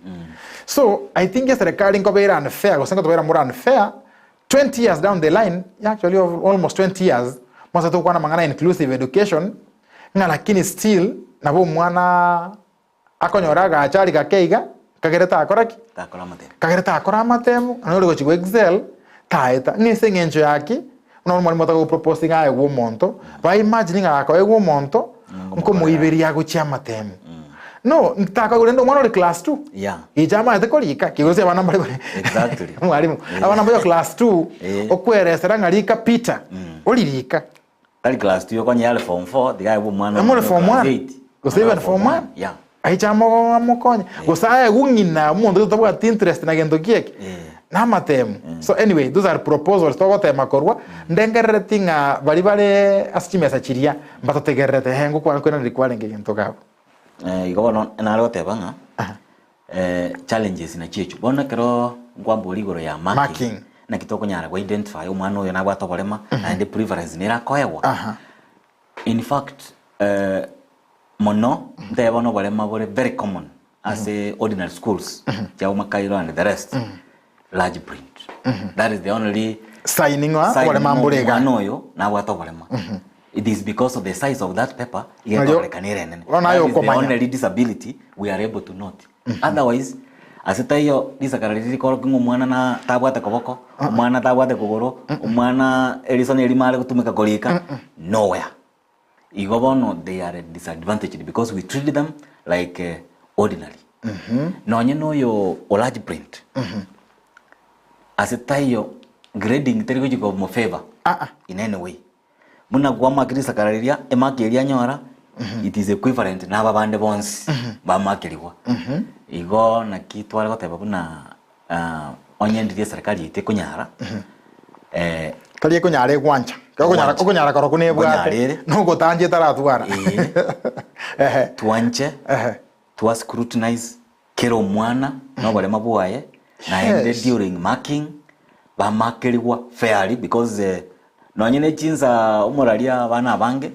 So I think eserekari nkoba ere unfair gose nkotoba more unfair 20 years down the line, actually almost 20 years, mose tokwana amang'ana inclusive education, ng'a lakini still nabo omwana akonyora agacha aria gake iga, kagere takora ki? Takora amatemo. Kagere takora amatemo, naende ore gochia go excel, taeta. Ng'a ase eng'encho ya ki? Buna omwalimu otaka go propose ng'a aegwe omonto, ba imagine ng'a gakoegwa omonto, nkomoiberia agochia amatemo. No, ntakoigwa rende omwana ore class two, Yeah. gicha amaete korika, ki gose abana mbare bare Exactly. mwalimu, Eh. abana mbayo class two, Eh. okweresera ng'a rika Peter, oririka. Tari class 2 okonye are form 4 tiga aegwe omwana Amore omonene form class 1 8. gose Omwana even form 1 Yeah. aiche amo amokonye gose aegwe ng'ina omonto otabwati interest na gento kieke Eh. na amatemo so anyway those are proposals togotema korwa ndengerereti ng'a baria bare ase chimesa chiria mbatotegererete ehe ngokwana kwenaneri kwarenge gento gabo Eh, igo bono nare goteba ng'a Aha. Challenges nachio echio. Bono ekero nkwambora igoro ya marking, Marking. naki tokonyara go identify omwana oyo nabwate oborema naende preference nere akoegwa. Aha. In fact mono ntebe bono oborema bore very common ase ordinary schools chia Makairo and the rest, large print. That is the only Sign ng'a sign oborema ng'a mbore iga. omwana oyo nabwate oborema. It is because of the size of that paper iga Nario- ekororekana ere enene. Bono aye That is the okomanya. only disability we are able to note. Otherwise, ase taiyo risakara riria rikorokia ng'a omwana na tabwate koboko, omwana tabwate kogoro, omwana eriso nerimo are gotumeka korika, nowhere. Igo bono they are disadvantaged because we treat them like ordinary. Nonye na oyo o large print, ase taiyo grading teri gochia komo favour in any way. Buna kwamakire risakara riria, emark eria anyora, it is equivalent na aba bande bonsi bamakerigwa. Igo naki tware goteba buna onye ndiria eserekari yaito ekonyara, Tari ekonyara egwancha. Ekero okonyara Egwancha. okonyara korokwo nebwate, Nkonyara ere. na ogotancha etaratwara. Ee. Ehe. Twanche, Ehe. twa scrutinize kera omwana na oborema bwaye, naende Yes. during marking, bamakerigwa fairly because nonye ne chinsa omoraria abana abange,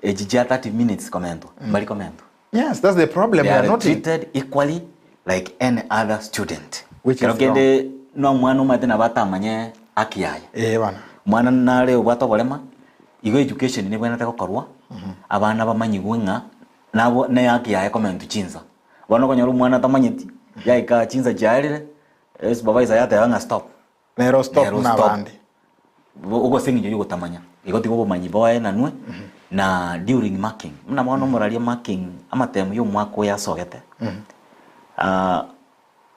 echi chia 30 minutes komentwa, mbari komentwa. Yes, that's the problem They we are are noting. treated equally like any other student. Which Kero is kende na omwana omanyete nabo atamanye haki yaye. Eh bana. Omwana nare obwate oborema, igo education nebwenerete gokorwa, abana bamanyigwe ng'a nabo ne haki yaye komentwa chinsa. Bono okonyora omwana atamanyeti, yaika chinsa chiaerire, esupervisor yateba ng'a stop. Nero stop Nero buna stop. abande. Bo- Ase eng'encho yogotamanya, igo tiga obomanyi boenanwe, na during marking, buna bono omoraria marking amatemo ya omwaka oyo asogete,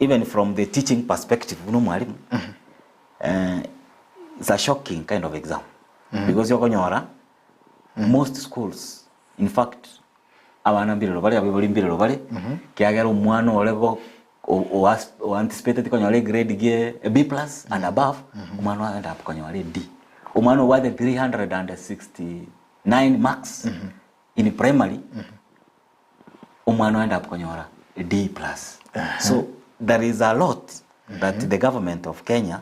even from the teaching perspective buna omwalimu, it's a shocking kind of exam because okonyora most schools in fact abana mbirero bare abaibori mbirero bare kiagera omwana ore go o anticipated konyora egrade gie a B plus and above omwana oyo aenda up konyora e D. Omwana obwate 369 marks in primary omwana oenda up konyora a D plus. So there is a lot that the government of Kenya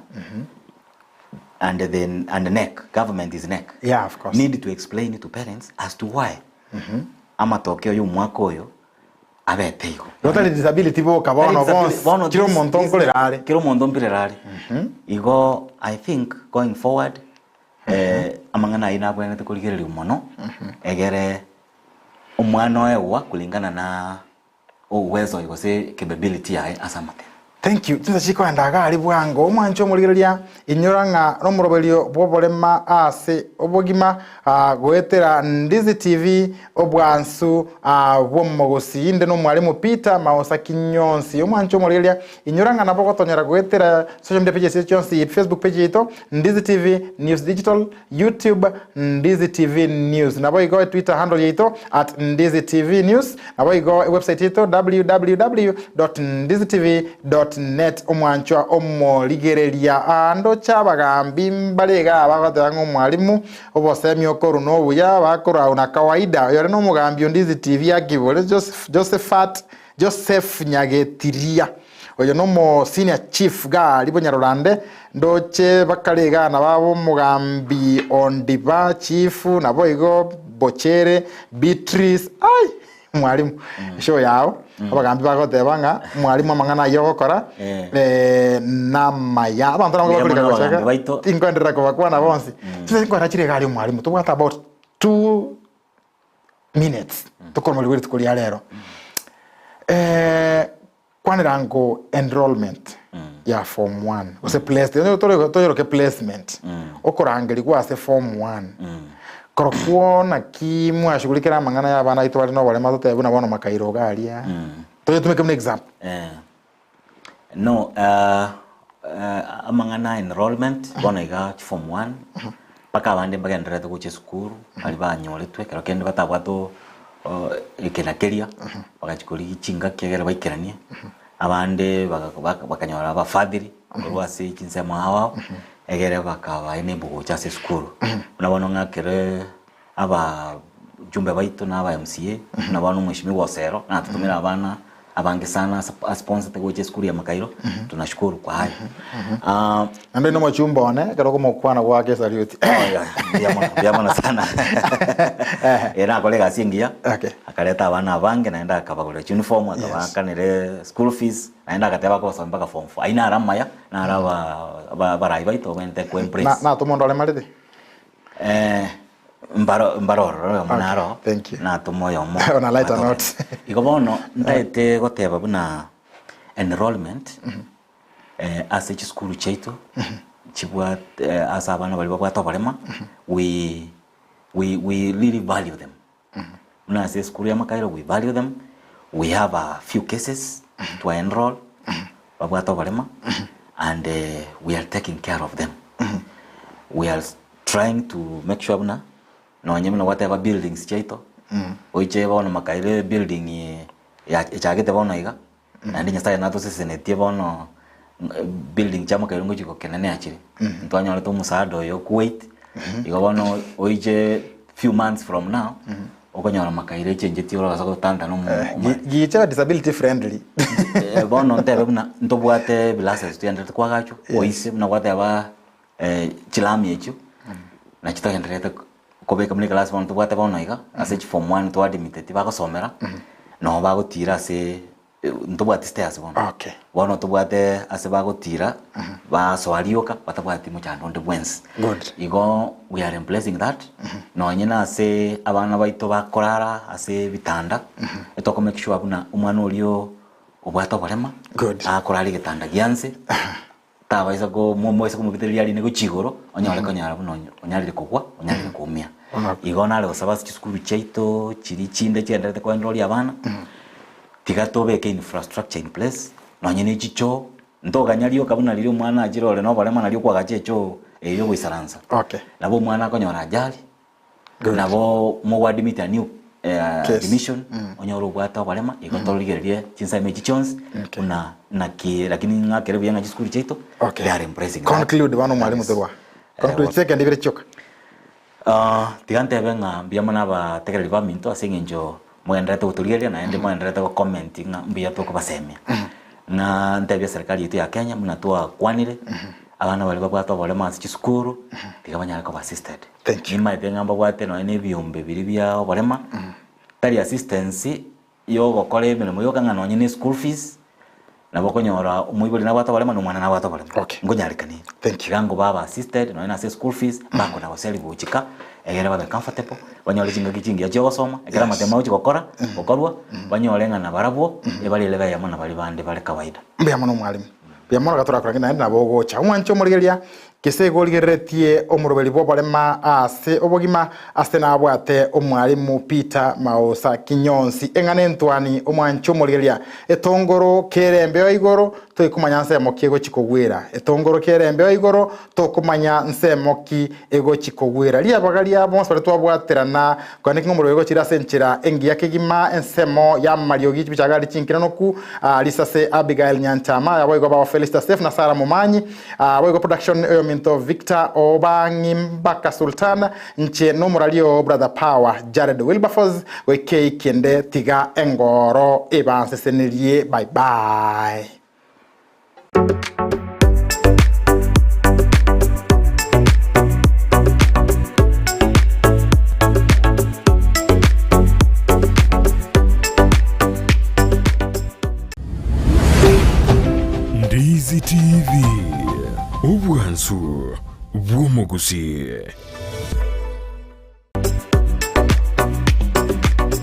and the and NEC, government is NEC, Yeah, of course. need to explain to parents as to why amatokeo ya omwaka oyo abete igo. Rotari disability boka bono bonsi Bono kira this- omonto this- nkorera are. Kira omonto mpirera are. Igo I think going forward amang'ana ayio nabwenerete korigereria mono egere omwana oegwa kulingana na uwezo gose capability yaye ase amatemo. Thank you. Chinsa chikoenda iga aria bwango. Omwanche omorigereria, inyora ng'a nomoroberio bw'oborema ase obogima goetera Ndizi TV obwansu bw'omogusii. Inde nomwalimu Peter Maosa Kinyonsi. Omwanche omorigereria, inyora ng'a nabo ogotonyora goetera social media pages chiaito chionsi, Facebook page yaito Ndizi TV News Digital, YouTube Ndizi TV News. Naboigo Twitter handle yaito at Ndizi TV News. Naboigo ewebsite yaito www.ndizitv.net. Omwanchwa omorigereria ando abagambi mbare iga bagoteba ng'a omwalimu obosemi okorwa nobuya bakorwa na kawaida. Oyo ore nomogambi o Ndizi TV akibore Joseph, Josephat Joseph Nyagetiria. Oyo nomo senior chief gari bonyarorande ndoche bakare iga nabo omogambi Ondiba chief naboigo Bochere Beatrice ai mwalimu show yao abagambi bagoteba ng'a mwalimu amang'ana ayio ogokora namaya abanto nabo Mbuya bakorika mono gochaka abagambi baito. tinkoenderera kobakwana bonsi chise nkorera chire iga aria omwalimu tobwate about 2 minutes tokoromorigwa rituko ria rero kwanera ngo enrollment ya form 1 gose placement toyoroke placement okorangerigwa ase form 1 korokwo naki mwashughulikera amang'ana ya abana baito bare na oborema totebe buna bono makairo iga aria toyetumeke buna example. No amang'ana enrollment bono iga form 1 mpaka abande mbagendererete gocha esukuru baria banyoretwe ekero kende batabwate eke na keria bagachia korigia chingaki ekero baikeranie abande bakanyora abafadhili korwa ase chinsemo ao ao egere bakaba enable gocha ase esukuru. Buna bono ng'akere abajumbe baito na aba MCA buna bono omweshimiwa Osero natotomera abana. Abange sana asponsete gocha esukuru ya Makairo, tunashukuru kwa hayo. Ah, Naende nomochumba one ekero okomokwana goaka esariuti. Mbuya mono, mbuya mono sana. Eh, nakora egasi engiya. Okay. Akareta abana abange naende akabagorera chiuniform, akabaakanera school fees, naende agateba akobasomia mpaka form four. Ayio naro amaya, naro aba abarai baito babwenerete ko embrace. Natoma onde oremarete? Eh, mbaro mbaro ororo oyomo Okay, naro thank you. natoma oyomo On a lighter atoke. note. Igo bono ntaete goteba buna enrollment eh, ase chisukuru chiaito chibwate eh, ase abana baria babwate oborema we we we really value them buna ase esukuru ya Makairo we value them we have a few cases twa enroll babwate oborema and eh, we are taking care of them we are trying to make sure buna nonye buna gwateba buildings chiaito oiche bono Makairo ebuilding ya echagete bono iga naende Nyasaye natosesenetie bono building chia Makairo ngochia gokenenea chire ntwanyorete omosaada oyo Kuwait igo bono oiche few months from now okonyora Makairo echengetie ore ase gotantana omo omo Gicha disability friendly. Eh, bono ntebe buna ntobwate ebilasses togendererete koagachwa oise buna gwateba chilami echio nachio togendererete kobeka buna eclass bono tobwate bono iga ase chiform one twaadmiteti bagosomera nabo bagotira ase ntobwati stairs bono. Okay. Bono tobwate ase bagotira basoa rioka batabwati mochando onde bwensi. Good. Igo we are embracing that nonye na ase abana baito bakorara ase ebitanda etoko make sure buna omwana oria obwate oborema Good. akorara egetanda gia nse. Tabaisa ko moise komobitereria arine gochia igoro, onyore konyora buna onyarire kogwa, onyarire koumia. Igo nare gosaba ase chisukuru chiaito chiria chinde chigendererete koenroria abana, tiga tobeke infrastructure in place, nonye ne chichoo, ntoganya rioka buna riria omwana achire ore na oborema nario okoagacha echoo eyio ogoisaransa. Okay. Nabo omwana akonyora ajali, Good. Nabo mogoadmit a new Case. admission onyore obwate oborema igo torigererie chinsemo echi chionsi Okay. buna naki lakini ng'akere buya ng'a chisukuru chiaito Okay. they are embracing that. Conclude bono mwalimu That is, torwa. Conclude second ibere chioka. Ah, tiga ntebe ng'a mbuya mono abategereri baminto ase eng'encho mogendererete gotorigereria naende mogendererete go comment ng'a mbuya tokobasemia. Ng'a ntebie serikali yaito ya Kenya buna twakwanire, abana baria babwate oboremo ase chisukuru, tiga banyare koba assisted. Thank you. Nimaete ng'a mbabwate nonya na ebiombe biria bia oborema, tari assistance ya ogokora emeremo yoka ng'a nonye na eschool fees, nabo okonyora omoibori nabwate oborema na omwana nabwate oborema. Okay. Nkonyarekana ere. Thank you. Iga ngo babe assisted nonya na ase eschool fees, mbakona goseri gochika, egere babe comfortable, banyore chingaki chingiya chia ogosoma, ekero Yes. amatemo agochi gokora, gokorwa, banyore ng'a nabarabwo, ebare ere eyemo na baria bande bare kawaida. Mbuya mono mwalimu. Mbuya mono gatorakora ng'a naende nabo ogocha. Omwanche omorigereria, gese igo origereretie omoroberi bw'oborema ase obogima, ase nabwate omwalimu Peter Maosa Kinyonsi. Eng'ana entwani, omwanche omorigereria, etongoro kere embeo igoro, toikomanya nsemo ki egochi kogwera. Etongoro kere embeo igoro, tokomanya nsemo ki egochi kogwera. Riabaga ria bonsi baria twabwaterana, Kwaneki ng'a omorweri gochira ase enchera engiya kegima, ensemo y'amariogi chibichagari chinkinanoku, Risase Abigael Nyanchama, naboigo bao Felista Steph na Sarah Momanyi, boigo production oyominto Victor Obang'i Mbaka Sultan, inche nomorari oo Brother Power Jared Wilberforce, goika eikende tiga engoro ebansesenerie bye bye. Ndizi TV, obwansu bw'omogusii.